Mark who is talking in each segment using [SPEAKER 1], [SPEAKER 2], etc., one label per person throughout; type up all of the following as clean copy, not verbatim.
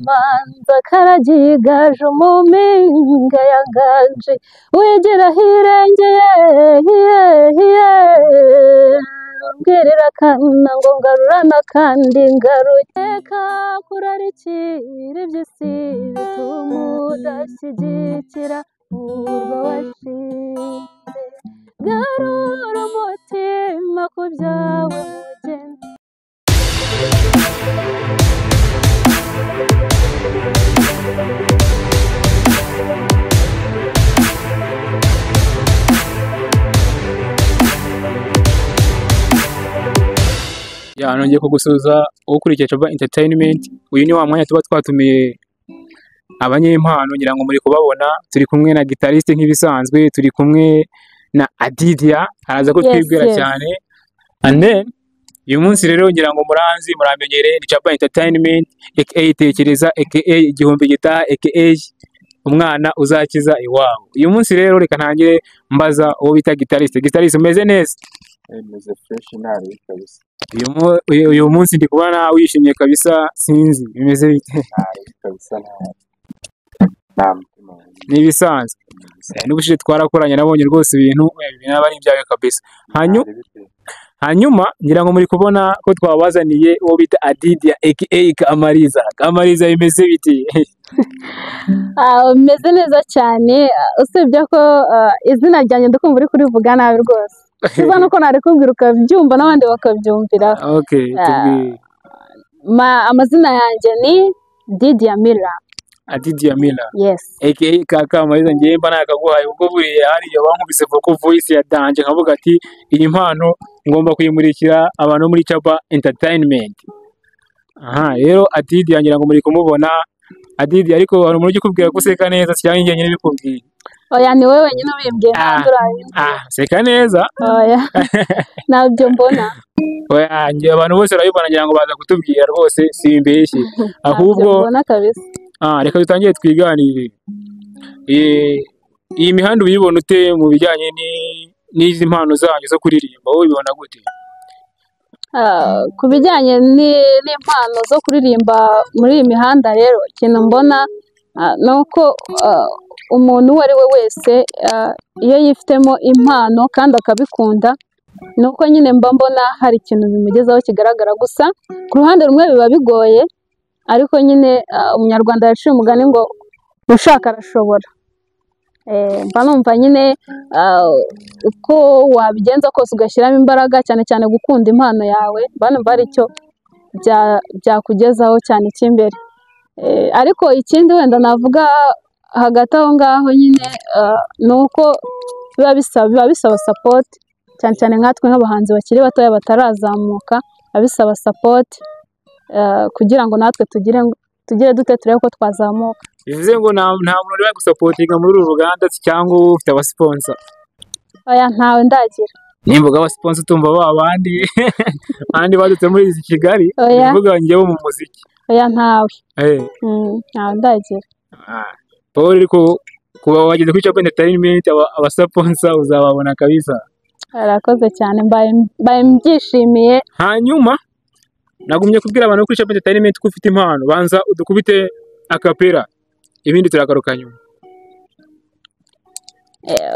[SPEAKER 1] Manza karagiye igaju mu mpinga ya Nganji, wigira ahirengeye hiye, mbwirira akana ngo ngarurana kandi ngaruke. Kurarikira iby'isi bituma udashyigikira urwo washinze, garura umutima ku byawe mugenzi.
[SPEAKER 2] Ya, nongeye kugusuhuza ukurikiye Coba Entertainment. Uyu ni wa mwanya tuba twatumiye abanyempano, ngira ngo muri kubabona. Turi kumwe na guitariste nk'ibisanzwe, turi kumwe na Adidia, araza ko twibwira cyane. And then uyu munsi rero ngira ngo muranzi, muramenyereye, ni Coba Entertainment aka Tekereza aka Igihumbi Gitaha aka umwana uzakiza iwabo. Uyu munsi rero reka ntangire mbaza uwo bita guitariste. Guitariste, umeze neza?
[SPEAKER 3] Meze fresh, ntari kabisa.
[SPEAKER 2] Uyu munsi ndi kubona wishimye kabisa, sinzi bimeze bite?
[SPEAKER 3] Ntari kabisa, nta mutima wanjye.
[SPEAKER 2] Ni ibisanzwe. N'ubushize twarakoranye, nabonye rwose ibintu binaba ari ibyawe kabisa.
[SPEAKER 3] Ntari bite.
[SPEAKER 2] Hanyuma ngira ngo muri kubona ko twabazaniye uwo bita Adidia aka Kamariza. Kamariza, bimeze bite?
[SPEAKER 1] Ah, meze neza cyane, usibye ko izina ryanjye ndikumva uri kurivuga nabi rwose. Siza nuko narikubwira ukabyumva n'abandi bakabyumvira.
[SPEAKER 2] Okay, tubwire.
[SPEAKER 1] Amazina yanjye ni Didia Mila.
[SPEAKER 2] Adidia Mila
[SPEAKER 1] Yes.
[SPEAKER 2] aka Kamariza, ngiye mba nakaguhaye ubwo buriya hariya bankubise vocal voice ya danger, nkavuga ati iyi mpano ngomba kuyimurikira abantu bo muri Chapa Entertainment. Aha rero Adidia ngira ngo muri kumubona Adidia, ariko hari umuntu ujya ukubwira ko useka neza cyangwa njye nyine bikubwiye?
[SPEAKER 1] Oya, ni wowe wenyine ubimbwiye,
[SPEAKER 2] Ah.
[SPEAKER 1] ntabwo urabimbwira.
[SPEAKER 2] Ah, seka neza.
[SPEAKER 1] Oya, ntabyo mbona.
[SPEAKER 2] Oya, njye abantu bose barabibona, ngira ngo baza kutubwira rwose simbeshye. Ahubwo
[SPEAKER 1] Ntabyo mbona kabisa.
[SPEAKER 2] Ah, reka dutangire twiganirire. Iyi mihanda uyibona ute mu bijyanye n'izi mpano zanyu zo kuririmba, wowe ubibona gute?
[SPEAKER 1] Ah, ku bijyanye n'impano zo kuririmba muri iyi mihanda rero, ikintu mbona ni uko umuntu uwo ari we wese iyo yifitemo impano kandi akabikunda, ni uko nyine mba mbona hari ikintu bimugezaho kigaragara. Gusa ku ruhande rumwe biba bigoye, ariko nyine umunyarwanda yaciye umugani ngo ushaka arashobora. Mba numva nyine uko wabigenza kose ugashyiramo imbaraga, cyane cyane gukunda impano yawe, mba numva hari icyo byakugezaho cyane cy'imbere. Ariko ikindi wenda navuga hagati aho ngaho nyine ni uko biba bisaba support, cyane cyane nkatwe nk'abahanzi bakiri batoya batarazamuka, biba bisaba support kugira ngo natwe tugire dute, turebe ko twazamuka.
[SPEAKER 2] Bivuze ngo nta muntu uri gusupportinga muri uru ruganda cyangwa ufite abasponsor?
[SPEAKER 1] Oya, ntawe ndagira.
[SPEAKER 2] Nimvuga abasponsor utumva ba bandi badutse muri izi Kigali.
[SPEAKER 1] Oya.
[SPEAKER 2] Bivuga njyewe mu muziki.
[SPEAKER 1] Oya, ntawe.
[SPEAKER 2] Eh.
[SPEAKER 1] Ntawe ndagira.
[SPEAKER 2] Ah, Paul, ariko kuba wageze kuri Chapa Entertainment, abasponsor uzababona kabisa.
[SPEAKER 1] Arakoze cyane, mbaye mbyishimiye.
[SPEAKER 2] Hanyuma nagumye kubwira abantu kuri Chapa Entertainment ko ufite impano, banza udukubite acapella, ibindi turagaruka nyuma.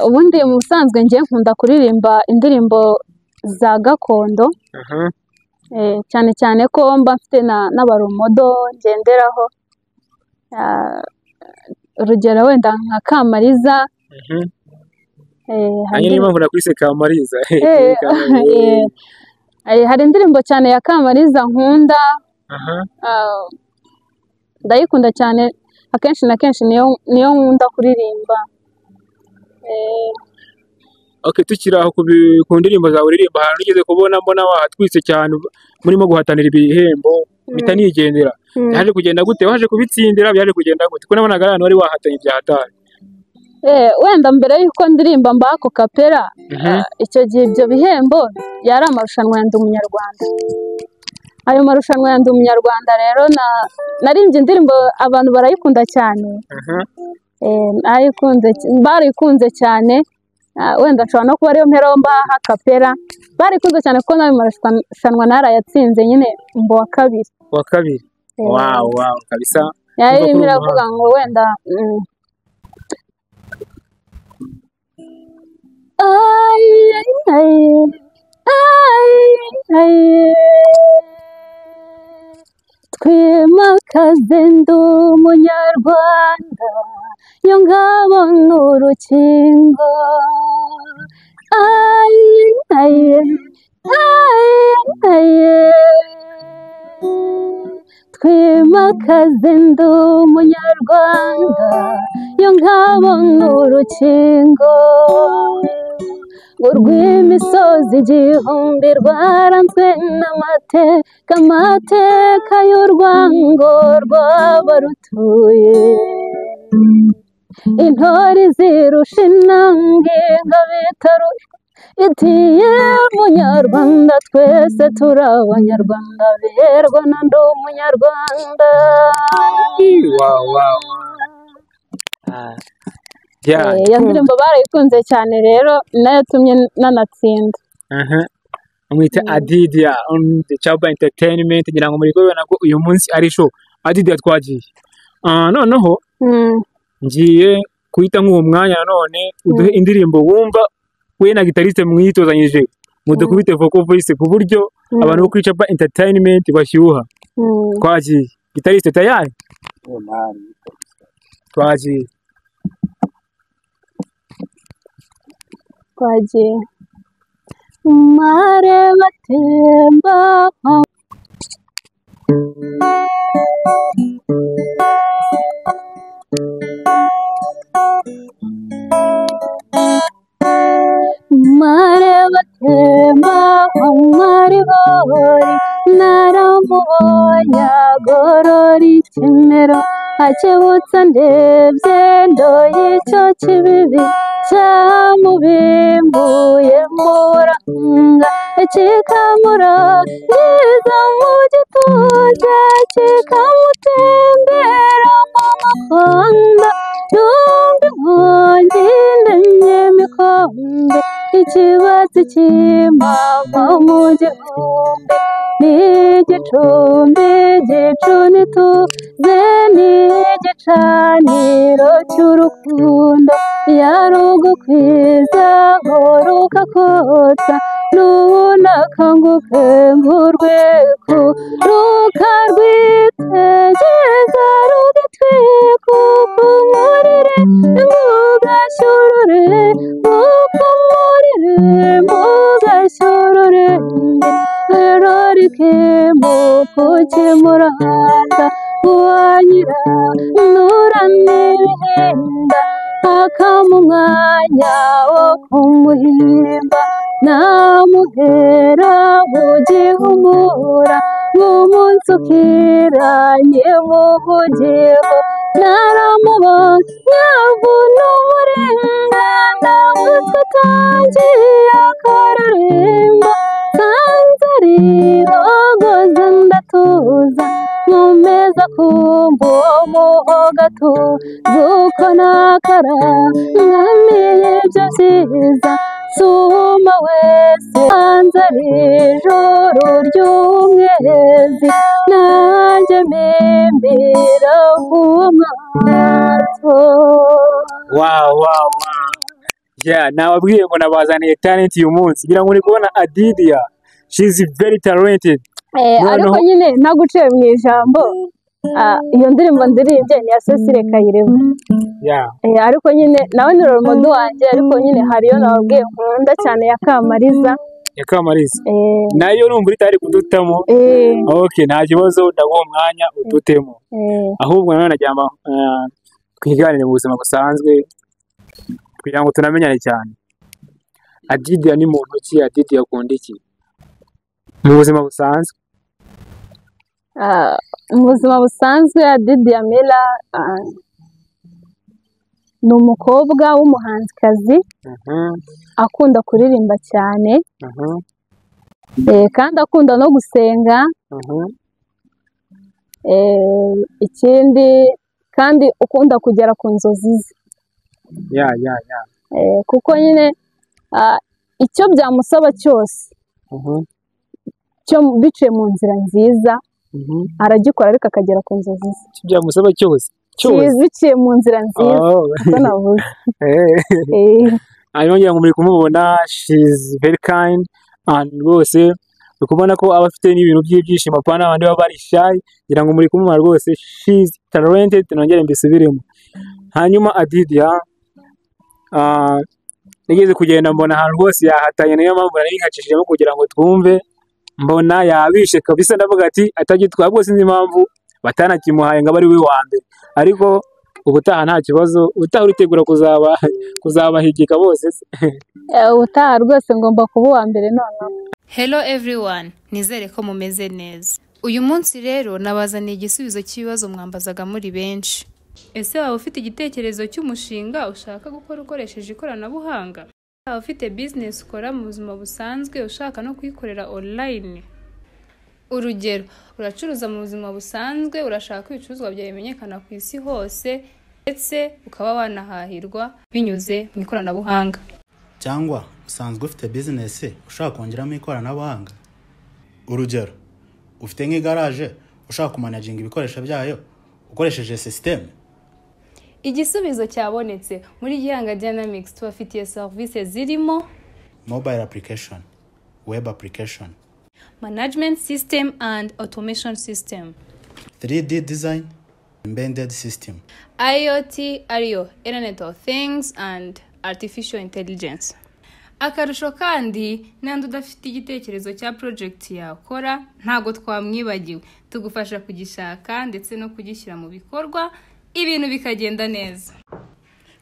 [SPEAKER 1] Ubundi mu busanzwe njye nkunda kuririmba indirimbo za gakondo, cyane cyane ko mba mfite n'aba role model ngenderaho. Ah, urugero wenda nka Kamariza.
[SPEAKER 2] Nanjye niyo mpamvu nakwise Kamariza.
[SPEAKER 1] Hari indirimbo cyane ya Kamariza nkunda. Ah, ndayikunda cyane, akenshi na kenshi niyo nkunda kuririmba.
[SPEAKER 2] Okay, tukiri aho ku ndirimbo zawe uririmba, ahantu nigeze kubona mbona wahatwitse cyane murimo guhatanira ibihembo, mpita nigendera. Byaje kugenda gute? Waje kubitsindira? Byaje kugenda gute, ko nabonaga ari ahantu wari wahatanye bya hatari?
[SPEAKER 1] Wenda mbere y'uko ndirimba mbako acapella, icyo gihe ibyo bihembo yari amarushanwa ya Ndi Umunyarwanda. Ayo marushanwa ya Ndi Umunyarwanda rero, naririmbye indirimbo abantu barayikunda cyane. Barayikunze cyane. Ah, wenda nshobora no kuba ariyo mpera mbaha acapella. Barikunze cyane kuko nayo marushanwa narayatsinze nyine, mba uwa kabiri.
[SPEAKER 2] Wa kabiri.
[SPEAKER 1] Eh.
[SPEAKER 2] Wow, kabisa.
[SPEAKER 1] Yari
[SPEAKER 2] Urumva ko
[SPEAKER 1] irimo
[SPEAKER 2] uri
[SPEAKER 1] iravuga
[SPEAKER 2] umuhanga.
[SPEAKER 1] ngo wenda ay, ay, ay, ay, twimakaze ndi umunyarwanda, yo ngabona urukingo. Ay, ay, ay, ay, twimakaze ndi umunyarwanda, yo nkabona urukingo. Urw'imisozi igihumbi rwaranzwe n'amateka, amateka y'urwango rw'abarutuye. Intore zirusha intambwe ingabo itiye munyarwanda, twese turi abanyarwanda, berwa na ndi umunyarwanda.
[SPEAKER 2] Wow, wow. Yeah,
[SPEAKER 1] Iyo ndirimbo barayikunze cyane rero, nayo yatumye nanatsinda.
[SPEAKER 2] Aha. Amwita Adidia on the Chaba Entertainment, ngira ngo muri kubibona ko uyu munsi ari show. Adidia, twagiye. Noneho ngiye kuhita nk'uwo mwanya nanone uduhe indirimbo wumva we na guitariste mwitozanyije, mudukubite vocal voice ku buryo abantu bo kuri Chaba Entertainment bashyuha. Twagiye. Guitariste, tayari?
[SPEAKER 3] Ntari kabisa.
[SPEAKER 2] Twagiye.
[SPEAKER 1] Twagiye. Mare batemba mare batemba amaribori, naramubonye agorora ikimero, akebutse ndebye ndoye icyo kibibi cyamubimbuye muranga, kikamurangiza mu gituza, kikamutembera mu makonda. Numva inkongi ndemye imikombe, ikibatsi cy'imama mu gihumbi, n'igicumbi gicunituze, n'igicaniro cy'urukundo. Yarugukwiza rukakotsa, n'ubunakanguke ngurweko, rukarwitegereza rugatwika ukumurire, mugashyurure ukumurire, mugashyurure rorikembo kukimurata uwanyira nura n'ibihenda, akama umwanya wo kumuhimba, namuhera ugihumura, nk'umunsi ukiranye muhugiyeho. Naramubonye avuna umuringa, ndamutse atangiye akaririmba, nsanze arirogoza ndatuza, nkomeza kumva uwo muhogo atuza, uko nakara nkamiye ibyo byiza. Suma wese hanze ari ijoro ry'umwezi, nanjye mpimbira uwo mwato.
[SPEAKER 2] Wow. Yeah, nababwiye ngo nabazaniye talent uyu munsi. Ngira ngo muri kubona Adidia. She's very talented.
[SPEAKER 1] Ariko
[SPEAKER 2] Noneho
[SPEAKER 1] nyine naguciye mu ijambo, iyo ndirimbo ndirimbye ni iya Cecile Kayirebwa. Ariko nyine nawe ni role model wanjye, ariko nyine hari iyo nababwiye nkunda cyane ya Kamariza.
[SPEAKER 2] Ya Kamariza. Nayo numva uri tayari kudutamo. Okay, nta kibazo, ndaguha umwanya udutemo. Ahubwo nanone nagira ngo twiganire mu buzima busanzwe kugira ngo tunamenyane cyane. Adidia ni muntu ki? Adidia akunda iki mu buzima busanzwe?
[SPEAKER 1] Mu buzima busanzwe Adidia Miller ni umukobwa w'umuhanzikazi, akunda kuririmba cyane, kandi akunda no gusenga. Ikindi kandi ukunda kugera ku nzozi ze.
[SPEAKER 2] Ya.
[SPEAKER 1] Kuko nyine icyo byamusaba cyose, cyo biciye mu nzira nziza. Aragikora ariko akagera ku nzozi ze.
[SPEAKER 2] Icyo byamusaba cyose cyose.
[SPEAKER 1] Biciye mu nzira nziza, uko navuze.
[SPEAKER 2] Hanyuma ngira ngo muri kumubona, she's very kind and rwose uri kubona ko aba afite n'ibintu by'ibyishimo, apana abandi baba bari shy. Ngira ngo muri kumubona rwose, she's talented, nongere mbisubiremo. Hanyuma Adidia, nigeze kugenda mbona ahantu rwose yahatanye, niyo mpamvu nari nkacishijemo kugira ngo twumve, mbona yabishe kabisa, ndavuga ati atagitwara rwose, sinzi impamvu batanakimuhaye ngo abe ari we wa mbere, ariko ubutaha nta kibazo, ubutaha uritegura kuzabahigika bose se?
[SPEAKER 1] Ubutaha rwose ngomba kuba uwa mbere noneho.
[SPEAKER 4] Hello everyone, nizere ko mumeze neza. Uyu munsi rero nabazaniye igisubizo cy'ibibazo mwambazaga muri benshi. Ese waba ufite igitekerezo cy'umushinga ushaka gukora ukoresheje ikoranabuhanga? Waba ufite business ukora mu buzima busanzwe ushaka no kuyikorera online? Urugero, uracuruza mu buzima busanzwe, urashaka ko ibicuruzwa byawe bimenyekana ku isi hose, ndetse ukaba wanahahirwa binyuze mu ikoranabuhanga.
[SPEAKER 5] Cyangwa usanzwe ufite bizinesi ushaka kongeramo ikoranabuhanga. Urugero, ufite nk'igaraje ushaka kumanaginga ibikoresho byayo ukoresheje sisiteme.
[SPEAKER 4] Igisubizo cyabonetse muri Gihanga Dynamics. Tubafitiye serivisi zirimo
[SPEAKER 5] mobile application, web application,
[SPEAKER 4] management system and automation system,
[SPEAKER 5] 3D design, embedded system,
[SPEAKER 4] IoT ariyo Internet of Things and Artificial Intelligence. Akarusho kandi, n'andi udafite igitekerezo cya project yakora, ntago twamwibagiwe, tugufasha kugishaka ndetse no kugishyira mu bikorwa, ibintu bikagenda neza.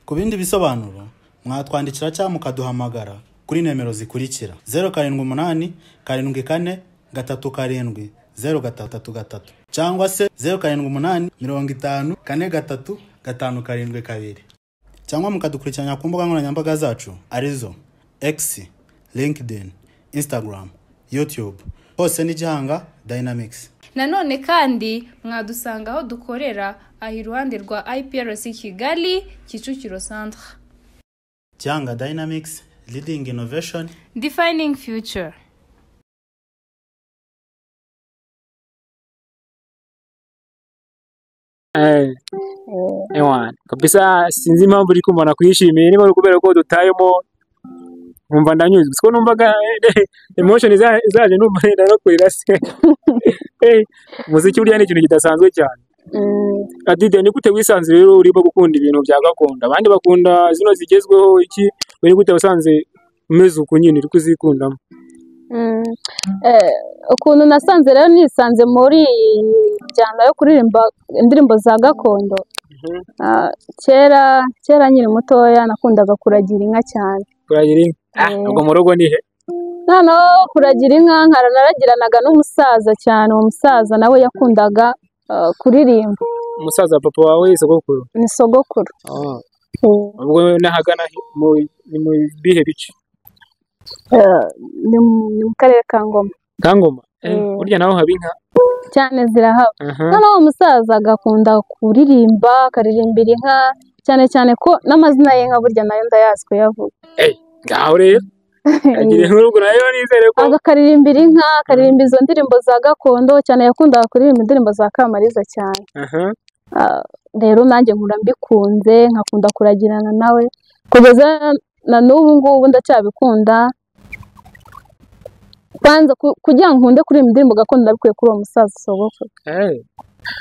[SPEAKER 5] Ku bindi bisobanuro mwatwandikira cyangwa mukaduhamagara kuri nimero zikurikira: 078 74 37 033 cyangwa se 078 50 43 572, cyangwa mukadukurikirana ku mbuga nkoranyambaga zacu arizo X, LinkedIn, Instagram, YouTube, hose ni Gihanga Dynamics.
[SPEAKER 4] Nanone kandi mwadusanga aho dukorera, aho iruhande rwa IPRC Kigali, Kicukiro Centre.
[SPEAKER 5] Gihanga Dynamics, leading innovation,
[SPEAKER 4] defining future.
[SPEAKER 2] Ewana kabisa, sinzi impamvu uri kumva nakwishimiye, niba ari ukubera ko dutayemo nkumva ndanyuzwe, siko numvaga emotion zaje, numva nenda no kurira se. Umuziki buriya ni ikintu kidasanzwe cyane. Adidia, ni gute wisanze rero urimo gukunda ibintu bya gakondo, abandi bakunda zino zigezweho iki, we ni gute wasanze umeze uku nyine uri kuzikundamo?
[SPEAKER 1] Ukuntu nasanze rero nisanze muri iyi njyana yo kuririmba indirimbo za gakondo, kera kera nkiri mutoya nakundaga kuragira inka cyane.
[SPEAKER 2] Kuragira inka? Ubwo mu rugo ni he?
[SPEAKER 1] Noneho kuragira inka naragiranaga n'umusaza cyane, uwo musaza nawe yakundaga kuririmba.
[SPEAKER 2] Umusaza wa papa wawe, sogokuru?
[SPEAKER 1] Ni sogokuru.
[SPEAKER 2] Ubwo n'ahagana ni mu bihe bice?
[SPEAKER 1] Ni mu karere ka Ngoma.
[SPEAKER 2] Ka Ngoma? Burya naho haba inka?
[SPEAKER 1] Cyane, zirahaba. Noneho uwo musaza agakunda kuririmba, akaririmbira inka cyane cyane, ko n'amazina y'inka burya nayo ndayazi kuyavuga.
[SPEAKER 2] Ngaho rero agira inkuru, ubwo nayo nizere ko
[SPEAKER 1] Akaririmbira inka, akaririmba izo ndirimbo za gakondo cyane, yakundaga kuririmba indirimbo za Kamariza cyane. Rero nanjye nkura mbikunze, nkakunda kuragirana nawe kugeza na n'ubu ngubu ndacyabikunda. Kwanza kugira ngo nkunde kuririmba indirimbo gakondo nabikuye kuri uwo musaza sogokuru.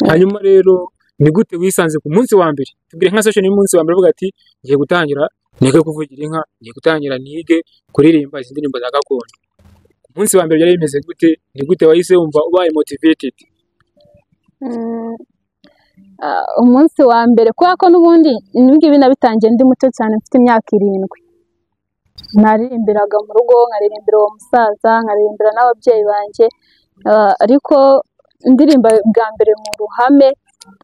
[SPEAKER 2] Hanyuma rero ni gute wisanze ku munsi wa mbere, tubwire nka session y'umunsi wa mbere, uvuga ati ngiye gutangira nige kuvugira inka, ngiye gutangira nige kuririmba izi ndirimbo za gakondo? Ku munsi wa mbere byari bimeze gute? Ni gute wahise wumva ubaye motivated?
[SPEAKER 1] Umunsi wa mbere, kubera ko n'ubundi ibi ngibi nabitangiye ndi muto cyane, mfite imyaka 7, naririmbiraga mu rugo, nkaririmbira uwo musaza, nkaririmbira n'ababyeyi banjye. Ariko indirimbo bwa mbere mu ruhame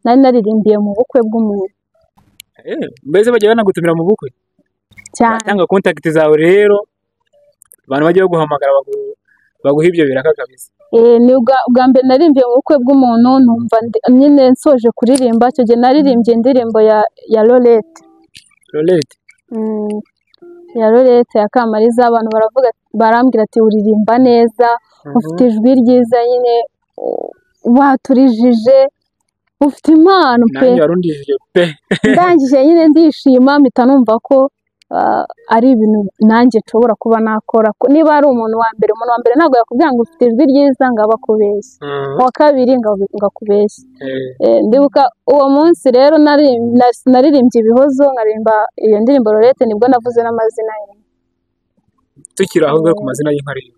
[SPEAKER 1] nari naririmbiye mu bukwe bw'umuntu.
[SPEAKER 2] Mbese bajya banagutumira mu bukwe?
[SPEAKER 1] Cyane.
[SPEAKER 2] Batanga contact zawe rero, abantu bajya baguhamagara baguha ibyo biraka kabisa.
[SPEAKER 1] Ni ubwa mbere naririmbiye mu bukwe bw'umuntu, numva nyine nsoje kuririmba, icyo gihe naririmbye indirimbo ya Lorette.
[SPEAKER 2] Lorette?
[SPEAKER 1] Ya Lorette ya Kamariza, abantu barambwira ati uririmba neza, ufite ijwi ryiza nyine, Waturijije, ufite impano pe.
[SPEAKER 2] Nanjye warundijije pe.
[SPEAKER 1] Ndangije nyine ndishima, mpita numva ko ari ibintu nanjye nshobora kuba nakora. Niba ari umuntu wa mbere, umuntu wa mbere ntabwo yakubwira ngo ufite ijwi ryiza ngo abe akubeshye, uwa kabiri ngo akubeshye. Ndibuka uwo munsi rero naririmbye ibihozo, nkaririmba iyo ndirimbo Lorette, nibwo navuze n'amazina ye.
[SPEAKER 2] Tukiri aho ngaho ku mazina y'inka rero,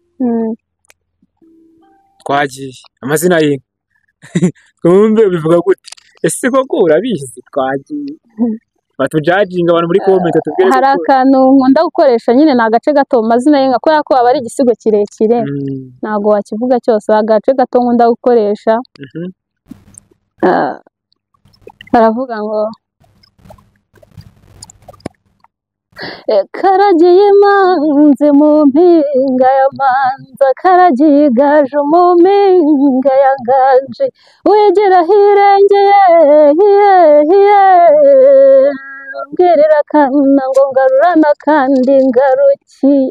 [SPEAKER 2] twagiye amazina y'inka twumve bivuga gute? Ese koko urabizi? Twagiye batujajinga abantu muri comment tubwire.
[SPEAKER 1] Hari akantu nkunda gukoresha nyine, ni agace gato mu mazina y'inka, kubera ko aba ari igisigo kirekire ntabwo wakivuga cyose. Agace gato nkunda gukoresha baravuga ngo karagiye imanzi mu mpinga ya Manza, karagiye igaju mu mpinga ya Nganji, wigira hirengeye hiye, mbwirira akana ngo ngarurana kandi ngarukiye,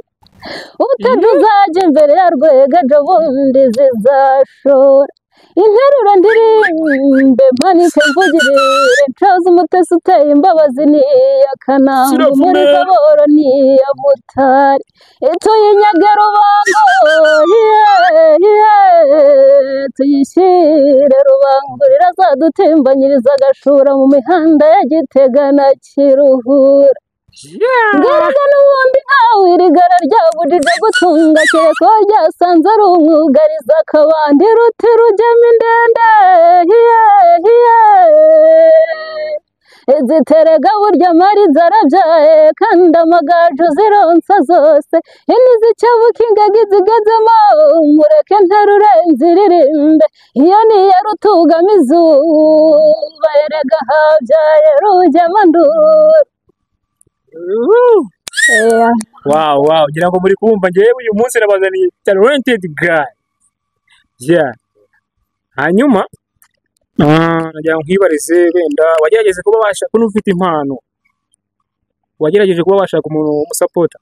[SPEAKER 1] ubutaje uzajya imbere ya Rwega ejo bundi zizashora, interuro ndirimbe mpanike mvugirire, ncoze umutesi uteye imbabazi ni iya Kananga, umurizo boro ni iya Mutari, tuyinyage Rubango tuyishyire Rubangurira azadutimbanyiriza agashura mu mihanda ya Gitega na Kiruhura. Ngeraga n'ubundi ntawe irigara ryabujije gutunga, kereka uwo ryasanze ari umwugariza akabandi ruti rujyamo indende ziterega burya amariza arabyaye kandi amagaju zironsa zose, inizicabuka ingagi zigezemo mureke nterure nziririmbe, iyo ni iya rutugamo izuba erega habyaye rujyamo nduru.
[SPEAKER 2] Wow, wow, ngira ngo muri kumva ngewe uyu munsi nabazaniye talented guy. Yeah. Hanyuma nagira ngo nkwibarize, wenda wagerageze kuba washaka kuba ufite impano, wagerageje kuba washaka umuntu umusapota?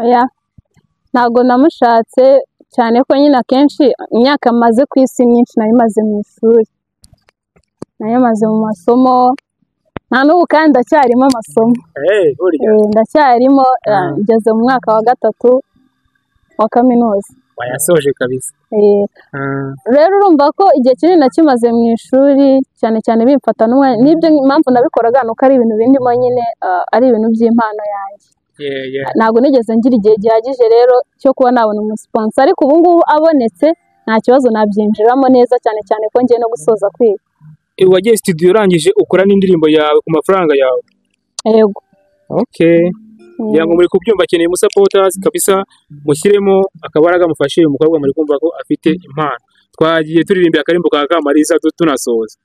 [SPEAKER 1] Oya, ntabwo namushatse, cyane ko nyine akenshi imyaka maze ku isi myinshi nayimaze mu ishuri, nayimaze mu masomo, nta n'ubu kandi ndacyarimo amasomo. Ndacyarimo, ngeze mu mwaka wa 3 wa kaminuza.
[SPEAKER 2] Wayasoje kabisa.
[SPEAKER 1] Rero urumva ko igihe kinini nakimaze mu ishuri, cyane cyane bimfata n'umwanya, n'ibyo impamvu nabikoraga nuko ari ibintu bindimo nyine, ari ibintu by'impano yanjye. Ntabwo nigeze ngira igihe gihagije rero cyo kuba nabona umusponsor, ariko ubu ngubu abonetse nta kibazo nabyinjiramo neza, cyane cyane ko ngiye no gusoza kwiga.
[SPEAKER 2] Wagiye studio urangije ukora n'indirimbo yawe ku mafaranga yawe?
[SPEAKER 1] Yego.
[SPEAKER 2] Okay. Ngira ngo muri kubyumva akeneye umusupporters kabisa, mushyiremo akabaraga mufashe uyu mukobwa, muri kumva ko afite impano. Twagiye turirimbira akarimbo ka Kamariza tunasoza.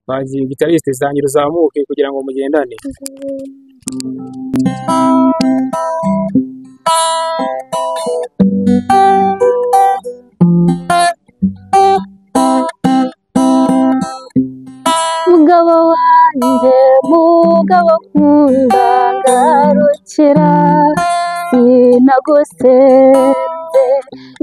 [SPEAKER 2] Bagiye gitariste zanyu uzamuke kugira ngo mugendane.
[SPEAKER 1] Mugabo wanjye, mugabo nkunda, ngarukira sinagusenze,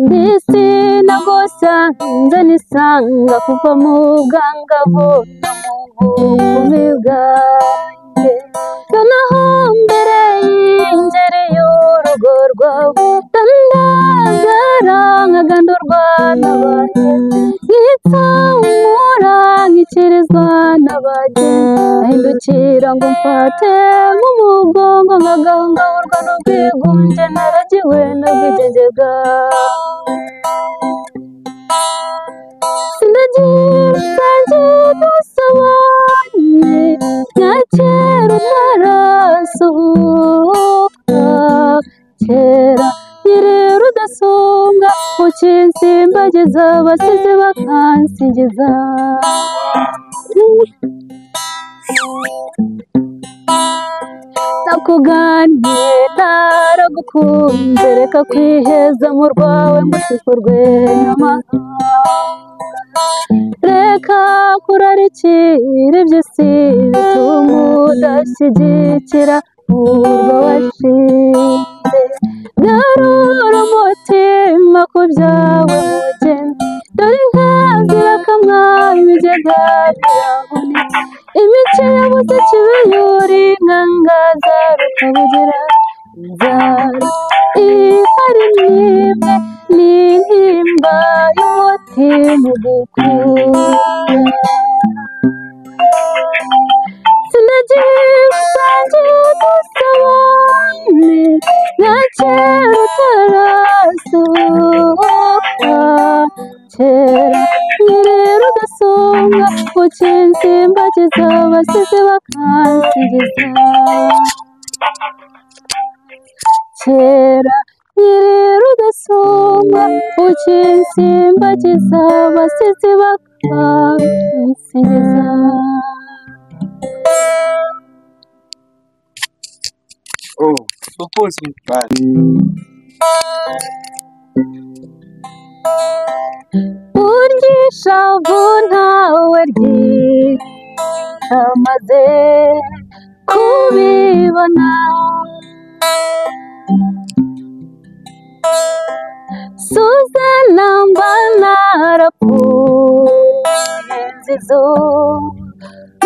[SPEAKER 1] ndi sinagusanze nisanga kuva mu bwangavu no mu bukumi bwanjye, noneho mbere y'ingeri y'urugo rwawe, ndandagara nkagandurwa n'abahe, nkitsamura nkikirizwa n'abageni, ahindukira ngo mfate nk'umugongo, nkagahungahurwa n'ubwigunge, naragiwe n'ubwigenge bwawe. Sindagira nsange dusabane nka kera utarasuhuka, kera nkiri rudasumbwa ukinsimbagiza abasizi bakansingiza. Nakuganiye naragukunze, reka kwiheza mu rwawe ngo ushikurwe n'amahanga, reka Reka kurarikira iby'isi bituma udashyigikira urwo washinze. Garura umutima ku byawe mugeni, dore inka zirakamwa ibigega biraboneka. Imico yabuze kibiyuri inkangaza rukabugira inzara. Ihari n'imwe ni intimba y'umutima ugukunda. Sinagiye gusangira dusabane nka kera utarasohoka. Kera nyerera ugasonga ukinsimbagiza abasizi bakansingiza. Kera nyerera ugasonga ukinsimbagiza abasizi bakansingiza.
[SPEAKER 2] Oh, suppose
[SPEAKER 1] Burya ishavu ntawe ryamaze kubibona. Suzana mba narapfuye nziza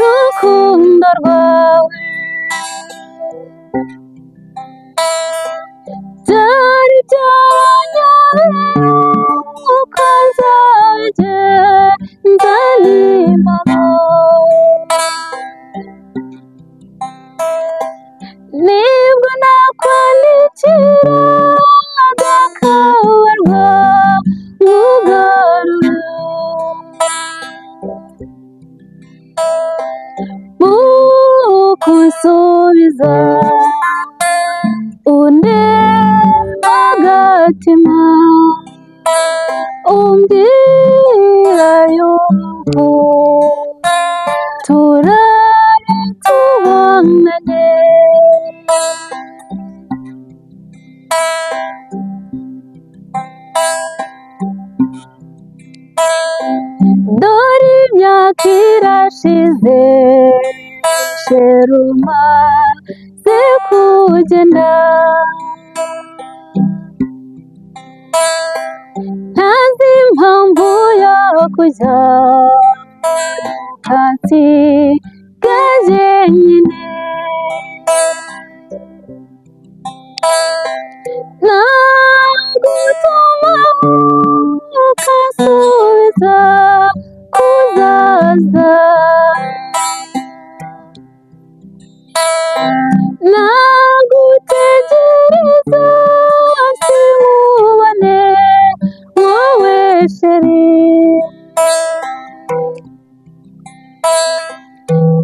[SPEAKER 1] urukundo rwawe. Byari byaranyobeye uko nzabigenza nimpamo. Nibwo nakwandikira agakabarwa nkugarura. Mukunsubiza undeba agatima umbwira yuko turare tubonane. Dore imyaka irashize sheruma ze kugenda. Ntazi impamvu yo kujya ukansiga jyenyine. Nagutuma ukansubiza kuzaza. Nagutegereza sinkubone wowe sheri.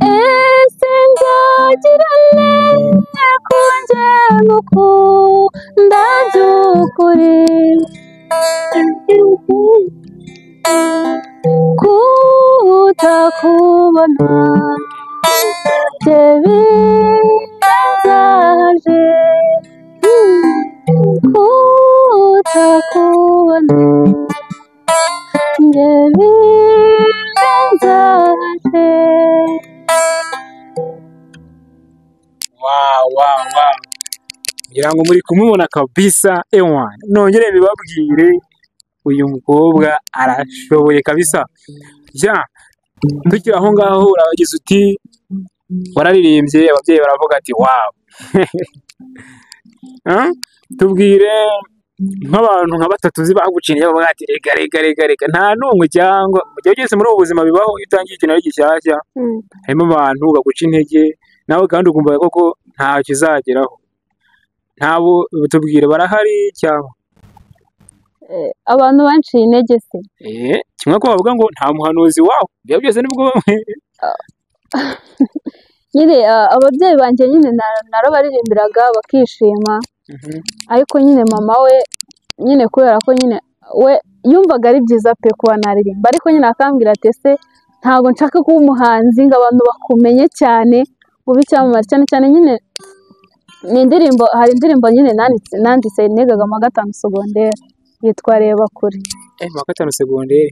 [SPEAKER 1] Ese nzagira nte ko njye ngukunda by'ukuri? Kutakubona bye biranzaje. Kutakubona njye biranzaje.
[SPEAKER 2] Wow, wow, wow. Ngira ngo muri kumubona kabisa ewana. Nongere bibabwire uyu mukobwa arashoboye kabisa. Ja, tukiri aho ngaho urabagize uti wararirimbye ababyeyi baravuga ati wow. Huh? Tubwire nk'abantu nka batatu uzi baguciriye bavuga ati reka reka reka reka nta nungu cyangwa mu gihe ugeze muri ubu buzima bibaho iyo utangiye ikintu ari gishyashya harimo abantu baguca intege nawe kandi ukumva koko ntacyo uzageraho. Ntabo tubwire barahari cyangwa
[SPEAKER 1] Abantu banciye intege se?
[SPEAKER 2] Kimwe ko bavuga ngo nta muhanuzi wawe ibyo byose nibwo
[SPEAKER 1] Nyine ababyeyi banjye nyine narabaririmbiraga bakishima. Ariko nyine mama we nyine kubera ko nyine we yumvaga ari byiza pe kuba naririmba, ariko nyine akambwira ati ese ntabwo nshaka kuba umuhanzi ngo abantu bakumenye cyane ube icyamamare cyane cyane nyine ni indirimbo, hari indirimbo nyine nanditse nigaga mu wa 5 segonderi yitwa Reba Kure.
[SPEAKER 2] Mu wa 5 segonderi.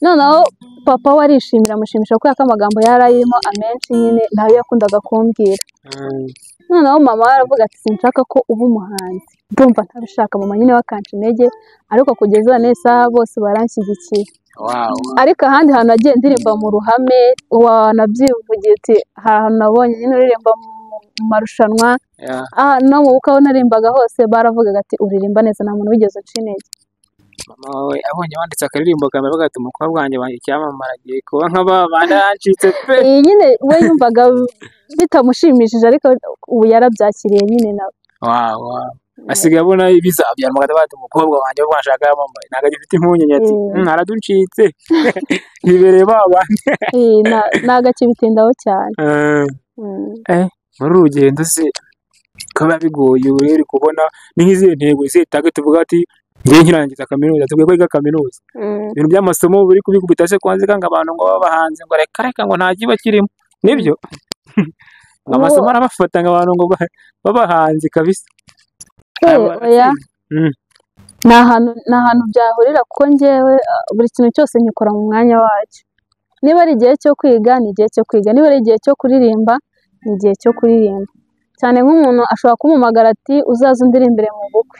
[SPEAKER 1] Noneho papa we arishimira, amushimisha kubera ko amagambo yari arimo amenshi nyine nayo yakundaga kumbwira. Noneho mama we aravuga ati sinshaka ko uba umuhanzi, ndumva ntabishaka. Mama nyine we akanca intege, ariko kugeza n'iyi saha bose baranshyigikiye. Ariko ahandi hantu nagiye ndirimba mu ruhame, wanabyivugiye uti hari ahantu nabonye nyine uririmba mu marushanwa, no mu bukwe aho naririmbaga hose baravugaga ati uririmba neza, nta muntu wigeze uca intege.
[SPEAKER 2] Mama wawe abonye wanditse akaririmbo kamera avuga ati umukobwa wanjye wanjye icyamamare agiye kuba nka ba bandi yancitse pe.
[SPEAKER 1] Iyi nyine we yumvaga bitamushimishije, ariko ubu yarabyakiriye nyine nawe.
[SPEAKER 2] Wow. Asigaye abona bizabyara umugabo ati umukobwa wanjye ubwo ashaka yamamaye ntabwo agifite impungenge ati araducitse bibereye ba bandi.
[SPEAKER 1] Ntabwo akibitindaho cyane.
[SPEAKER 2] Muri uru rugendo se ko biba bigoye, ubu rero kubona ni nk'izihe ntego, izihe target tuvuga ati ngiye nkirangiza kaminuza, tugiye kwiga kaminuza, ibintu by'amasomo biri kubikubita se kwanza ngo abantu ngo babahanze ngo reka reka ngo nta kiba kirimo, nibyo amasomo arabafata ngo abantu ngo babahanze kabisa.
[SPEAKER 1] Oya, ni ahantu byahurira kuko njyewe buri kintu cyose nkikora mu mwanya wacyo. Niba ari igihe cyo kwiga ni igihe cyo kwiga, niba ari igihe cyo kuririmba ni igihe cyo kuririmba. Cyane nk'umuntu ashobora kumpamagara ati uzaze undirimbire mu bukwe.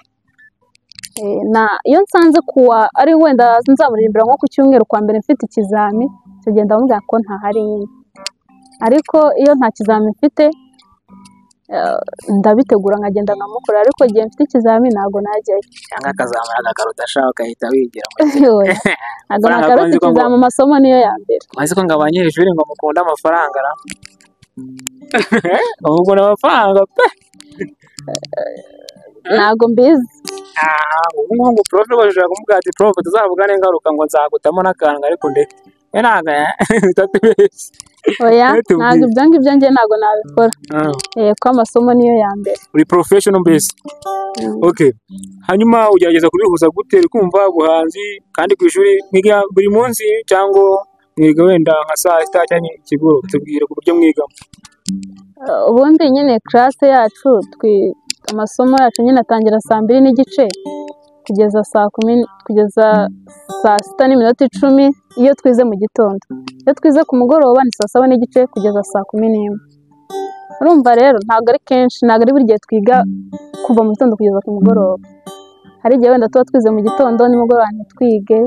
[SPEAKER 1] Iyo nsanze kuwa ari wenda nzamuririmbira nko ku cyumweru kwa mbere mfite ikizami, icyo gihe ndamubwira ko ntahari nyine. Ariko iyo nta kizami mfite ndabitegura nkagenda nkamukora, ariko igihe mfite ikizami ntabwo najyayo.
[SPEAKER 2] Cyangwa akazamura agakaruta ashaka ugahita wigira.
[SPEAKER 1] Ntabwo nakaruta ikizami, amasomo niyo ya mbere.
[SPEAKER 2] Maze ko ngo abanyeshuri ngo mukunde amafaranga ra? Ngo mukunda amafaranga pe?
[SPEAKER 1] Ntabwo mbizi.
[SPEAKER 2] Ubu ngubu ngo prof rwose ushobora kumubwira ati prof tuzavugane ngaruka ngo nzagutamo n'akantu ariko ndeke. Ntabwo utatubeshye.
[SPEAKER 1] Oya, ntabwo ibyo ngibyo njye ntabwo nabikora. Ko amasomo niyo ya mbere.
[SPEAKER 2] Uri professional mbese. Okay. Hanyuma ugerageza kubihuza gute kumva ubuhanzi kandi ku ishuri mwiga buri munsi cyangwa mwiga wenda nka saa sita cyangwa ikigoro, tubwire ku buryo mwigamo.
[SPEAKER 1] Ubundi nyine classe yacu amasomo yacu nyine atangira saa 2:30 kugeza saa 10, kugeza saa 6:10 iyo twize mu gitondo. Iyo twize ku mugoroba ni saa 7:30 kugeza saa 11. Urumva rero ntabwo ari kenshi, ntabwo ari buri gihe twiga kuva mu gitondo kugeza ku mugoroba. Hari igihe wenda tuba twize mu gitondo nimugoroba ntitwige,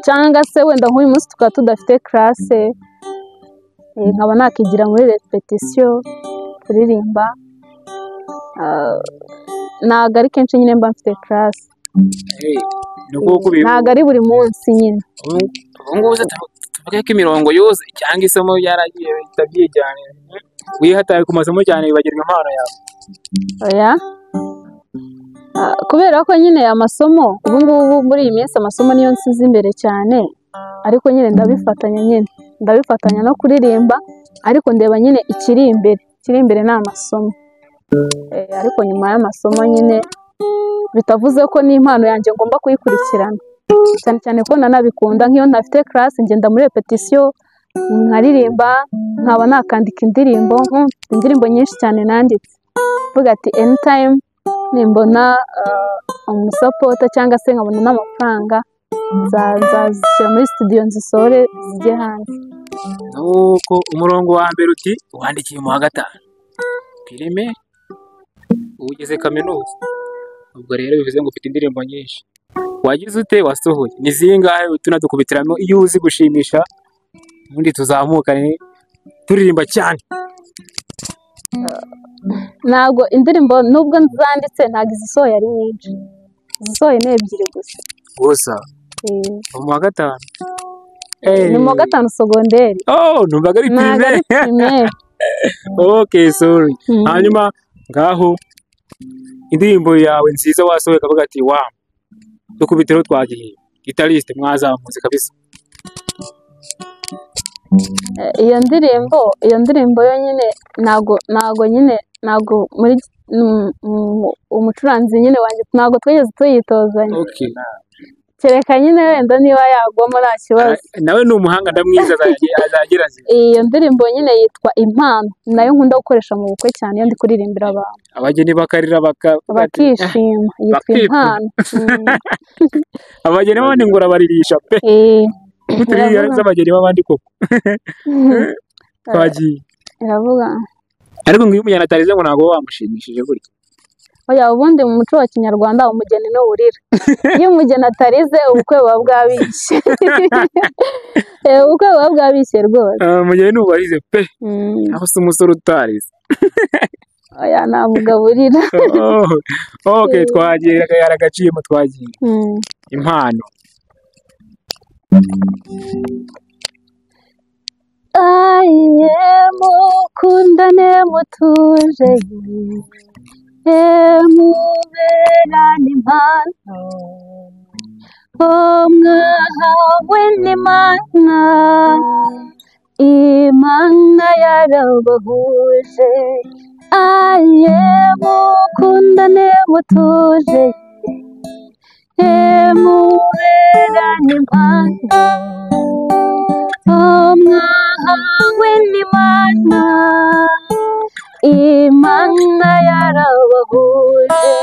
[SPEAKER 1] cyangwa se wenda nk'uyu munsi tukaba tudafite classe, nkaba nakigira muri repetition kuririmba. Ntabwo ari kenshi nyine mba mfite classe. Ntabwo ari buri munsi nyine.
[SPEAKER 2] Ubu ngubu tuvuge ko imirongo yose cyangwa isomo byaragiye bihita byijyana, wihataye ku masomo cyane wibagirwa impano yawe.
[SPEAKER 1] Oya, kubera ko nyine amasomo ubu ngubu muri iyi minsi amasomo niyo nsize imbere cyane, ariko nyine ndabifatanya no kuririmba, ariko ndeba nyine ikiri imbere, ikiri imbere ni amasomo. Ariko nyuma y'amasomo nyine bitavuze ko n'impano yanjye ngomba kuyikurikirana, cyane cyane ko nanabikunda. Nk'iyo ntafite classe ngenda muri repetition nkaririmba, nkaba nakandika indirimbo, indirimbo nyinshi cyane nanditse mvuga ati anytime nimbona umusapota cyangwa se nkabona n'amafaranga nzazishyira muri studio nzisohore zijye hanze.
[SPEAKER 2] Nuko umurongo wa mbere uti wandikiye mu wa 5 pirime ugeze kaminuza, ubwo rero bivuze ngo ufite indirimbo nyinshi wagize ute wasohoye ni zingahe? Tunadukubitiramo iyo uzi gushimisha ubundi tuzamukane turirimba cyane.
[SPEAKER 1] Ntabwo indirimbo nubwo zanditse ntabwo izisohoye ari nyinshi, izisohoye ni 2 gusa.
[SPEAKER 2] Gusa mu wa 5?
[SPEAKER 1] Ni mu wa 5 segonderi.
[SPEAKER 2] Oh, numvaga ari primaire. Okay, sorry. Hanyuma ngaho indirimbo yawe nziza wasohoye kavuga ati wa dukubitiro twagiye guitariste mwazamutse kabisa.
[SPEAKER 1] Iyo ndirimbo yo nyine ntabwo muri umucuranzi nyine wanjye ntabwo twigeze tuyitozanya. Kereka nyine wenda niba yagwamo nta kibazo.
[SPEAKER 2] Nawe ni umuhanga, ndamwiza, azagerageza.
[SPEAKER 1] Iyo ndirimbo nyine yitwa Impano, ni nayo nkunda gukoresha mu bukwe cyane iyo ndi kuririmbira abantu.
[SPEAKER 2] Abageni bakarira
[SPEAKER 1] bakishima. Yitwa
[SPEAKER 2] bakipfuna.
[SPEAKER 1] Impano.
[SPEAKER 2] Abageni b'abandi ngo urabaririsha pe. Turiya z'abageni b'abandi koko. Twagiye.
[SPEAKER 1] Iravuga.
[SPEAKER 2] Ariko ngo iyo umujyana atarize ngo ntabwo wamushimishije gutya.
[SPEAKER 1] Oya, ubundi mu muco wa kinyarwanda umugeni n'uburira. Iyo umugeni atarize ubukwe buba bwabishye. Ubukwe buba bwabishye rwose.
[SPEAKER 2] Umugeni n'ubarize pe. Aho se umusore utarize?
[SPEAKER 1] Oya, nta mugabo urira.
[SPEAKER 2] Okay, twagiye, yaragaciyemo, twagiye. Impano.
[SPEAKER 1] Aye, mukundane mutuje, muberane impano, mwahawe n'Imana, Imana yarabahuje. Aye, mukundane mutuje, muberane impano, mwahawe n'Imana, Imana yarabahuje.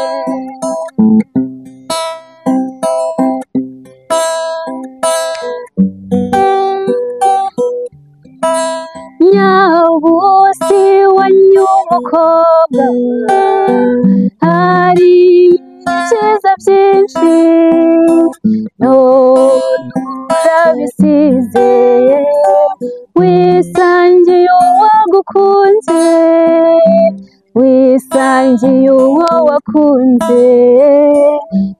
[SPEAKER 1] Nyabusi wanyu umukobwa, hari ibyiza byinshi, none urabisize, wisangiye uwagukunze, wisangiye uwo wakunze,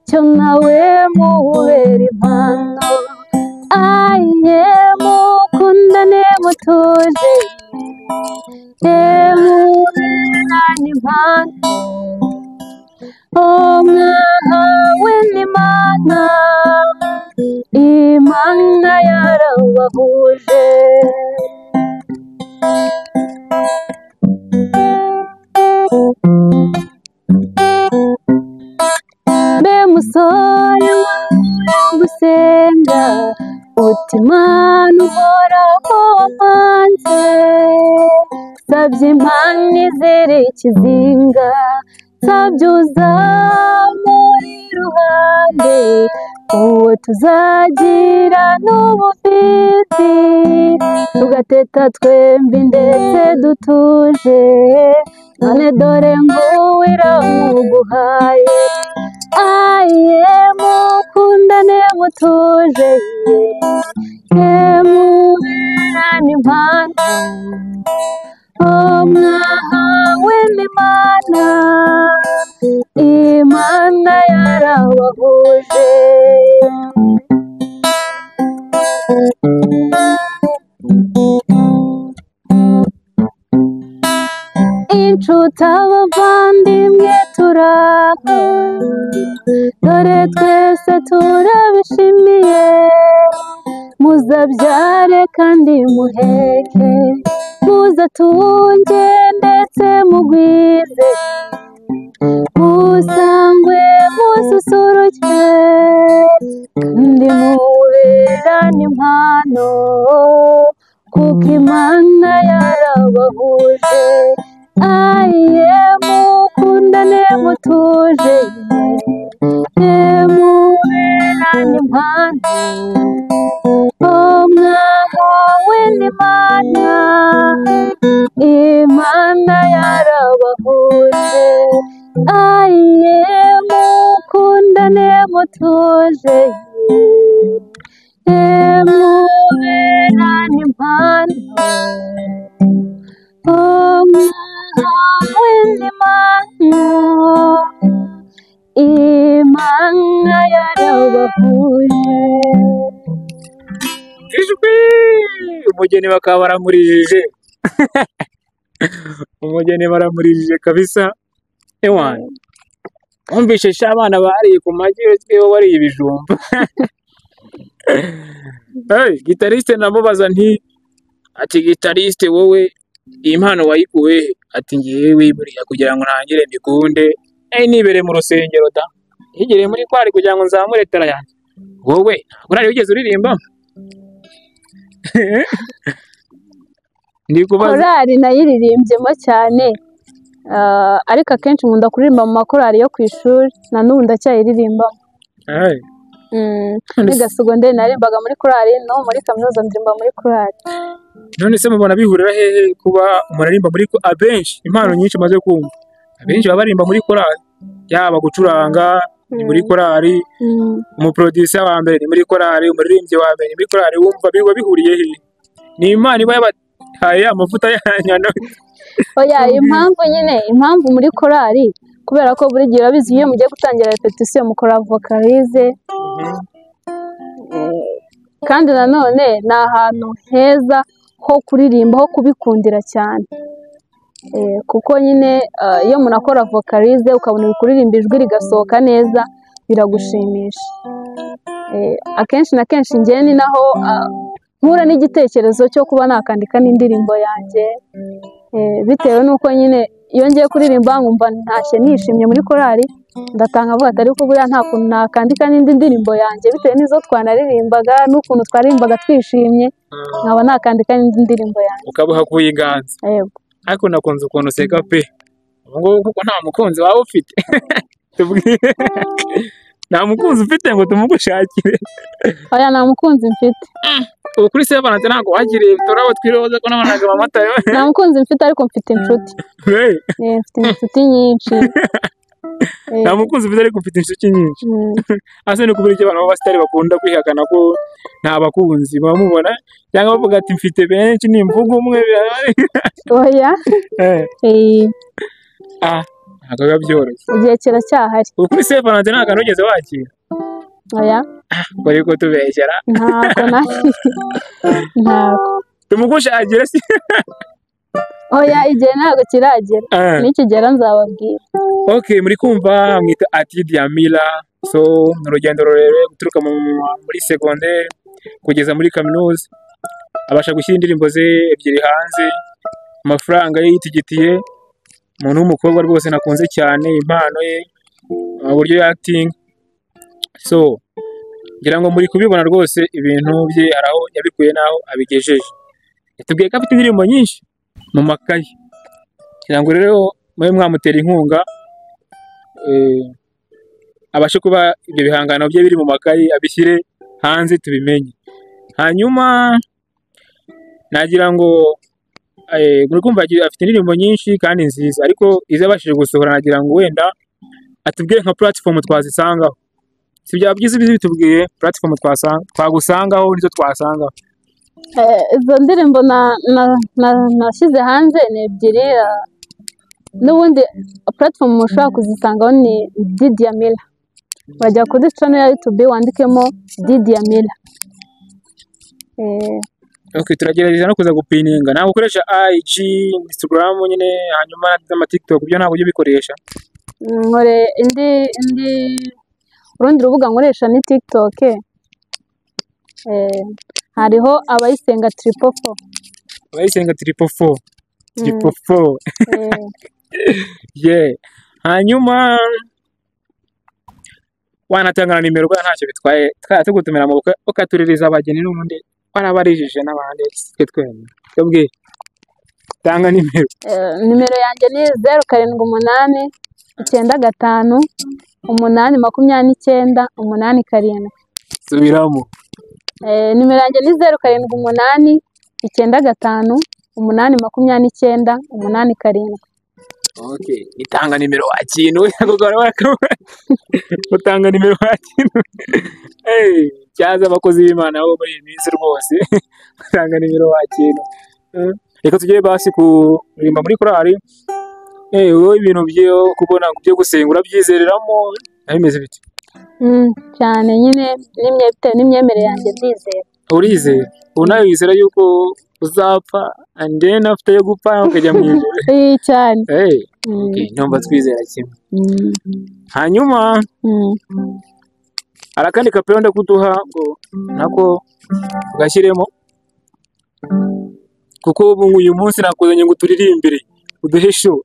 [SPEAKER 1] cyo nawe mubera impano. Aye, mukundane mutuje, muberane impano, mwahawe n'Imana, Imana yarabahuje. Mbe musore gusenga, uti Imana uhoraho wampanze, nsabye Imana izere ikizinga, nsabye uzamuri iruhande, uwo tuzagira n'ubufizi, tugateta twembi ndetse dutuje, none dore nguwo iramuguhaye. Aye, mukundane mutuje, muberane impano, mwahawe n'Imana, Imana yarabahuje. Inshuti abavandimwe turaho, dore twese turabishimiye, muzabyare kandi muheke, muzatunge ndetse mugwize, musangwe mususuruke, kandi muberane impano, kuko Imana yarabahuje. Aye, mukundane mutuje, muberane impano, mwahawe n'Imana, Imana yarabahuje. Aye, mukundane mutuje, muberane impano, mwahawe n'Imana, Imana yarabahuje.
[SPEAKER 2] Ijwi! Umugeni bakaba baramurijije. Umugeni baramurijije kabisa. Ewana. Wumvishe sha abana bariye ku magi, wewe wariye ibijumba. Hey, gitariste ndamubaza nti, ati gitariste wowe iyi mpano wayikuye he? Ati ngewe buriya kugira ngo ntangire mbikunde, nibere mu rusengero da. Nigere muri kwari kugira ngo nzamure tara yanjye. Wowe ntabwo wigeze uririmba? Ndi kubaza.
[SPEAKER 1] Korali nayiririmbyemo cyane, ariko akenshi nkunda kuririmba mu makorali yo ku ishuri, na n'ubu ndacyayiririmbamo.
[SPEAKER 2] Hey.
[SPEAKER 1] Niga segonderi naririmbaga muri korali, no muri kaminuza ndirimba muri korali.
[SPEAKER 2] None se mubona bihurira hehe kuba umuntu aririmba muri abenshi impano nyinshi maze kumva abenshi baba baririmba muri korali, yaba gucuranga ni muri korali, umuproducer wa mbere ni muri korali, umuririmbyi wa mbere ni muri korali, wumva biba bihuriye hehe? Ni Imana iba yabahaye amavuta yanyu.
[SPEAKER 1] Oya, impamvu nyine, impamvu muri korali kubera ko buri gihe urabizi iyo mugiye gutangira repetition mukora vocalize, kandi nanone ni ahantu heza ho kuririmba, ho kubikundira cyane. Kuko nyine iyo umuntu akora vocalize ukabona uri kuririmba ijwi rigasohoka neza biragushimisha. Akenshi na kenshi njye ni naho mpura n'igitekerezo cyo kuba nakandika n'indirimbo yanjye, bitewe n'uko nyine iyo ngiye kuririmba nkumva ntashye nishimye muri korali, ndatanga avuga ati ariko buriya nta kuntu nakandika n'indi ndirimbo yanjye bitewe n'izo twanaririmbaga n'ukuntu twaririmbaga twishimye, nkaba nakandika n'indi ndirimbo yanjye.
[SPEAKER 2] Ukaba uhakuye inganzo.
[SPEAKER 1] Yego.
[SPEAKER 2] Ariko nakunze ukuntu useka pe, ubu ngubu kuko nta mukunzi waba ufite. Tubwire, nta mukunzi ufite ngo tumugushakire?
[SPEAKER 1] Oya, nta mukunzi mfite.
[SPEAKER 2] Ubu kuri Saint Valentin ntabwo wakiriye uturabo twiroza ko nabonaga amata yo?
[SPEAKER 1] Nta mukunzi mfite ariko mfite inshuti. Mfite inshuti nyinshi.
[SPEAKER 2] Nta mukunzi ufite ariko mfite inshuti nyinshi. Ase ni ukubera iki abantu b'abasitari bakunda kwihakana ko nta bakunzi bamubona, cyangwa bavuga ati mfite benshi nimvuga umwe?
[SPEAKER 1] Oya.
[SPEAKER 2] Ntabwo biba byoroshye.
[SPEAKER 1] Igihe kiracyahari.
[SPEAKER 2] Ubu kuri Saint Valentin nta kantu wigeze wakira?
[SPEAKER 1] Oya.
[SPEAKER 2] Bari kutubeshyera.
[SPEAKER 1] Ntabwo nakiriye. Ntabwo.
[SPEAKER 2] Tumugushakire se?
[SPEAKER 1] Oya, igihe ntabwo kiragera. Nikigera nzababwira.
[SPEAKER 2] Okay, muri kumva mwita Ati Diamila. So ni urugendo rurerure guturuka muri secondaire kugeza muri kaminuza, abasha gushyira indirimbo ze ebyiri hanze, amafaranga ye yitigitiye. Umuntu w'umukobwa rwose nakunze cyane impano ye, uburyo acting. So ngira ngo muri kubibona rwose ibintu bye hari aho yabikuye n'aho abigejeje. Yatubwiye ko afite indirimbo nyinshi mu makayi, ngira ngo rero mube mwamutera inkunga, abashe kuba ibyo bihangano bye biri mu makayi abishyire hanze tubimenye. Hanyuma nagira ngo muri kumva afite indirimbo nyinshi kandi nziza, ariko izo yabashije gusohora nagira ngo wenda atubwire nka platform twazisangaho. Si byaba byiza bitubwiye platform twagusangaho nizo twasangaho?
[SPEAKER 1] Izo ndirimbo nashyize hanze ni ebyiri, n'ubundi platform mushobora kuzisangaho ni Didiamila. Wajya kuri channel ya YouTube wandikemo Didiamila.
[SPEAKER 2] Okay, turagerageza no kuza gupininga. Ntabwo ukoresha IG, Instagram nyine, hanyuma n'ama TikTok byo ntabwo ujya ubikoresha?
[SPEAKER 1] Nkore indi urundi rubuga nkoresha ni TikTok. Hariho abayisenga 444.
[SPEAKER 2] Abayisenga 444. 444. Yeah. Hanyuma wanatanga na nimero bwa ntacyo bitwaye, twaya tugutumira mu bukwe ukatuririza abageni n'ubundi warabarijije n'abandi twe twemera. Twebwe tanga nimero.
[SPEAKER 1] Nimero yanjye ni 078 95 8 29 87.
[SPEAKER 2] Subiramo.
[SPEAKER 1] Nimero yanjye ni 078 95 8 29 87.
[SPEAKER 2] Okay, itanga nimero wakintu utanga nimero wakintu. Hey, cyaza abakozi b'Imana bo muri iyi minsi rwose. Utanga nimero wakintu. Reka tugere basi kuririmba muri korali. Wowe ibintu byo kubona byo gusenga urabyizereramo bimeze bite?
[SPEAKER 1] Cyane nyine bitewe n'imyemerere yanjye ndizera.
[SPEAKER 2] Urizera? Ubu nawe wizera yuko uzapfa and then after yo gupfa ukajya mu ijuru?
[SPEAKER 1] Cyane.
[SPEAKER 2] Okay, ndumva twizera kimwe. Hanyuma hari akandi kapero ndakuduha ngo nako ugashyiremo, kuko ubu uyu munsi nakuzanye ngo turirimbire uduhe show.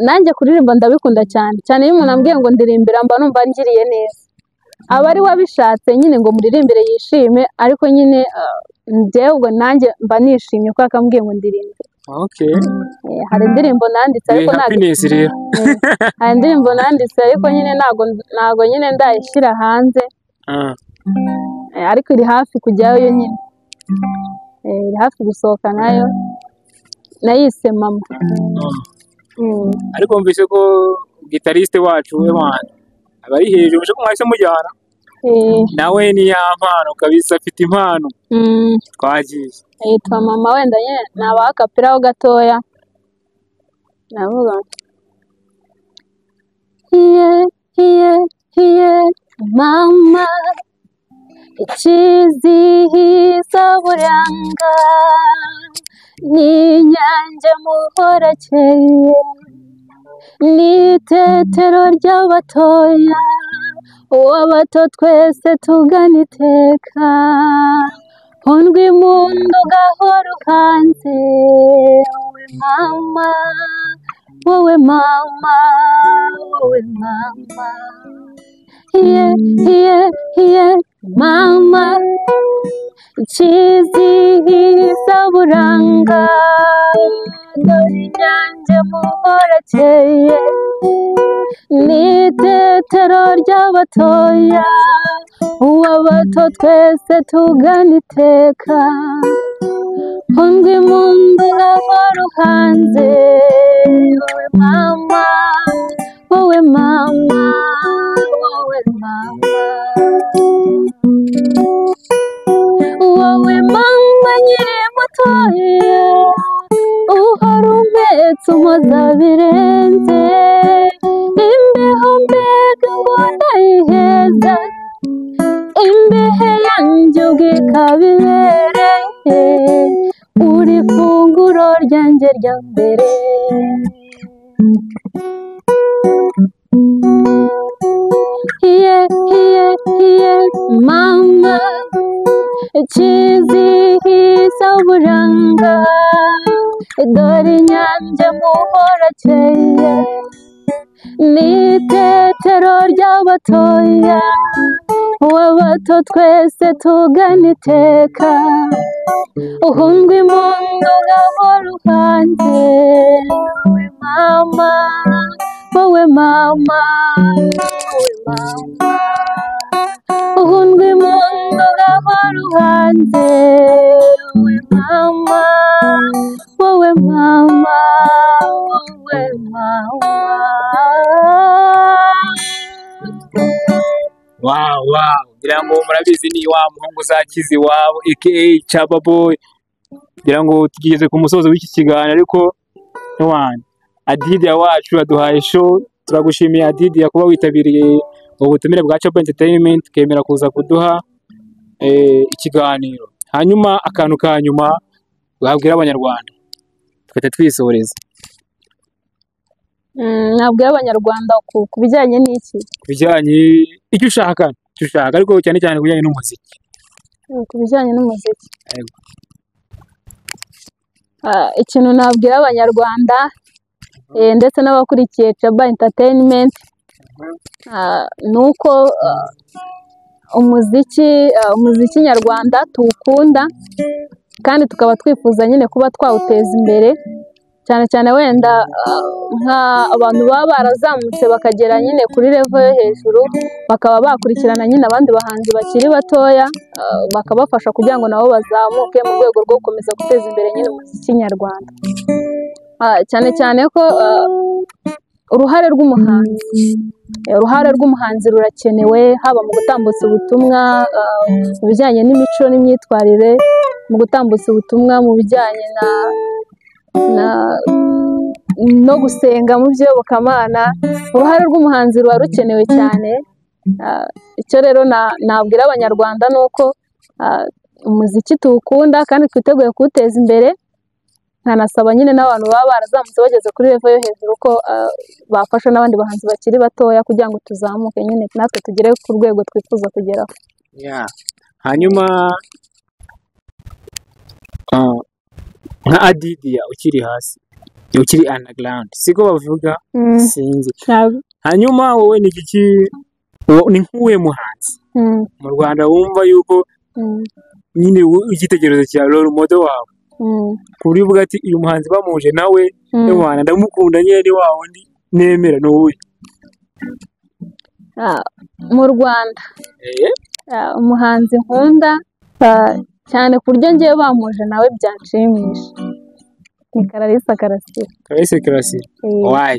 [SPEAKER 1] Nanjye kuririmba ndabikunda cyane cyane, iyo umuntu ambwiye ngo ndirimbira mba numva ngiriye neza. Aba ari wabishatse nyine ngo muririmbire yishime, ariko nyine njyewe ubwo nanjye mba nishimye kuko akambwiye ngo ndirimbe.
[SPEAKER 2] Okay.
[SPEAKER 1] Hari indirimbo nanditse ariko ntabwo
[SPEAKER 2] happiness rero.
[SPEAKER 1] Hari indirimbo nanditse ariko nyine ntago nyine ndayishyira hanze. Ariko iri hafi kujyayo nyine. Iri hafi gusohoka nayo. Nayise mama.
[SPEAKER 2] Ariko mvise ko gitariste wacu we wana abari hejuru muje kumwahise mujyana. Nawe ni ya mpano kabisa, afite impano. Twagiye.
[SPEAKER 1] Yitwa mama, wenda nyine nabaha akapiraho gatoya. Navuga iye iye iye mama, ikizihiza buranga ni inyange muhorakeye, ni itetero ry'abatoya, uw'abato twese tugana iteka, hundwa impundu gahora uhanze, wowe mama, wowe mama, wowe mama, iye iye iye mama, ikizihiza buranga, dore inyange muhorakeye, ni itetero ry'abatoya, uw'abato twese tugana iteka, hundwa impundu gahora uhanze, wowe mama, wowe mama, wowe mama, wowe mama nkiri mutoya, uhora umpetse umpoza birenze, imbeho mbega ngo ndayiheza, imbehe yanjye ubwo ikaba ibereye, uri funguro ryanjye rya mbere. Iye iye iye mama, ikizihiza buranga, dore inyange muhorakeye, ni itetero ry'abatoya, uw'abato twese tugana iteka, uhundwa impundu gahora uhanze, wowe mama, wowe mama, wowe mama, uhundwa impundu gahora uhanze, wowe mama, wowe mama, wowe mama.
[SPEAKER 2] Wow, wow. Ngira ngo murabizi ni wa muhungu uzakiza iwabo aka Chaba Boy. Ngira ngo tugeze ku musozo w'iki kiganiro, ariko wana Adidia wacu aduhaye show. Turagushimiye Adidia kuba witabiriye ubutumire bwa Chaba Entertainment, kemera kuza kuduha ikiganiro. Hanyuma akantu ka nyuma wabwira abanyarwanda tugahita twisoreza.
[SPEAKER 1] Nabwira abanyarwanda ku bijyanye n'iki?
[SPEAKER 2] Ku bijyanye icyo ushaka, ariko cyane cyane ku bijyanye n'umuziki.
[SPEAKER 1] Ku bijyanye n'umuziki. Ikintu nabwira abanyarwanda ndetse n'abakurikiye Chaba Entertainment, ni uko umuziki nyarwanda tuwukunda, kandi tukaba twifuza nyine kuba twawuteza imbere, cyane cyane wenda nka abantu baba barazamutse bakagera nyine kuri level yo hejuru, bakaba bakurikirana nyine abandi bahanzi bakiri batoya, bakabafasha kugira ngo nabo bazamuke mu rwego rwo gukomeza guteza imbere nyine umuziki nyarwanda. Cyane cyane ko uruhare rw'umuhanzi rurakenewe, haba mu gutambutsa ubutumwa mu bijyanye n'imico n'imyitwarire, mu gutambutsa ubutumwa mu bijyanye no gusenga mu by'iyobokamana. Uruhare rw'umuhanzi ruba rukenewe cyane. Icyo rero nabwira abanyarwanda ni uko umuziki tuwukunda kandi twiteguye kuwuteza imbere, nkanasaba nyine n'abantu baba barazamutse bageze kuri level yo hejuru ko bafasha n'abandi bahanzi bakiri batoya kugira ngo tuzamuke nyine natwe tugere ku rwego twifuza kugeraho.
[SPEAKER 2] Hanyuma nka Adidia ukiri hasi, ukiri underground, siko bavuga, sinzi. Hanyuma wowe ni iki Uwo ni nk'uwuhe muhanzi mu Rwanda wumva yuko nyine icyitegererezo cya role model wawe, ku buryo uvuga ati uyu muhanzi bamuje nawe, mwana ndamukunda nyine, ni wa wundi nemera, ni uwuhe?
[SPEAKER 1] Mu Rwanda, umuhanzi nkunda cyane ku buryo ngewe bamuje nawe byanshimisha ni Clarisse Karasira.
[SPEAKER 2] Clarisse Karasira? Why?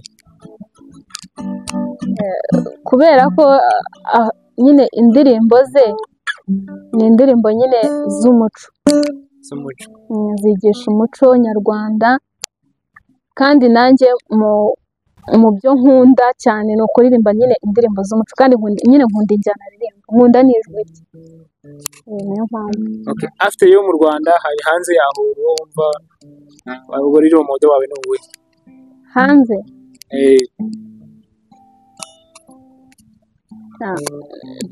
[SPEAKER 1] Kubera ko nyine indirimbo ze ni indirimbo nyine z'umuco.
[SPEAKER 2] Z'umuco.
[SPEAKER 1] Zigisha umuco nyarwanda, kandi nanjye mu byo nkunda cyane ni ukuririmba nyine indirimbo z'umuco, kandi nyine nkunda injyana aririmba, nkunda n'ijwi rye. Niyo mpamvu.
[SPEAKER 2] Okay. After yo mu Rwanda, hari hanze yaho uwo wumva ubwo rero model wawe ni uwuhe?
[SPEAKER 1] Hanze?
[SPEAKER 2] Eh.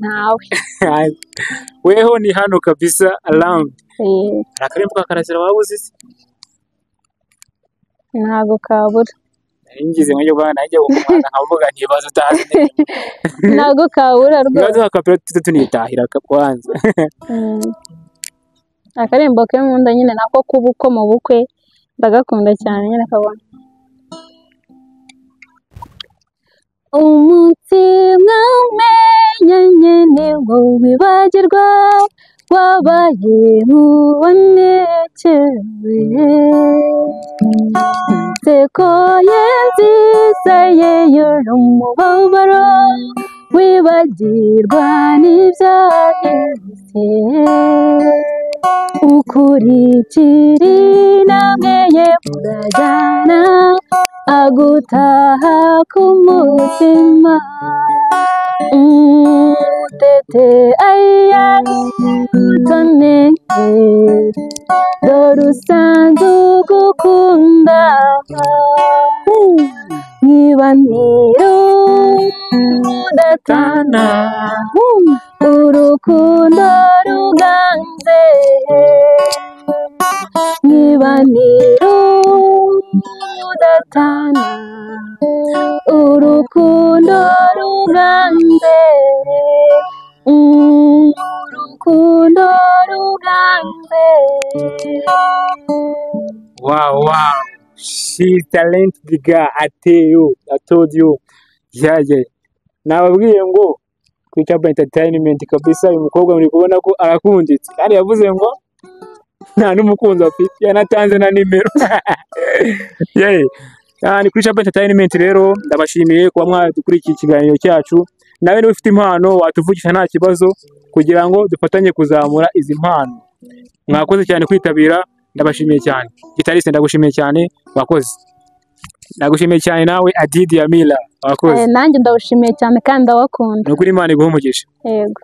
[SPEAKER 1] Ntawe.
[SPEAKER 2] Weho ni hano kabisa around.
[SPEAKER 1] Eh.
[SPEAKER 2] Hari akarimbo ka Karasira waba uzi se?
[SPEAKER 1] Ntago kabura.
[SPEAKER 2] Ngize nka bana najya gukomana nkavuga ntibazo utazi.
[SPEAKER 1] Ntago kabura rwose.
[SPEAKER 2] Ntibazo akapera tunitahira kwanza.
[SPEAKER 1] Akarembo ke nkunda nyine nako kuba uko mu bukwe ndagakunda cyane nyine kabona. Umunsi mwamenyanye nibwo wibagirwa, wabaye nk'uwanekewe. Inseko ye nziza ye yura umubabaro, wibagirwa n'ibyahise. Ukurikira intambwe ye murajyana, agutaha ku mutima. Utete ayagutone, dore usanzwe ugukunda. Nkibanira udatana, urukundo ruganze. Nkibanira udatana, urukundo ruganze. Urukundo ruganze.
[SPEAKER 2] Wow. She's talented girl. I tell you, I told you. Yeah. Nababwiye ngo kuri Chapa Entertainment kabisa, uyu mukobwa muri kubona ko arakunditse. Kandi yavuze ngo nta n'umukunzi afite, yanatanze na nimero. Yeah. Ni kuri Chapa Entertainment rero, ndabashimiye kuba mwadukurikiye ikiganiro cyacu. Nawe niba ufite impano watuvugisha nta kibazo, kugira ngo dufatanye kuzamura izi mpano. Mwakoze cyane kwitabira, ndabashimiye cyane. Guitariste, ndagushimiye cyane, wakoze. Ndagushimiye cyane nawe Adidi Yamila, wakoze.
[SPEAKER 1] Nanjye ndawushimiye cyane kandi ndabakunda.
[SPEAKER 2] Ni ukuri Imana iguhe umugisha.
[SPEAKER 1] Yego.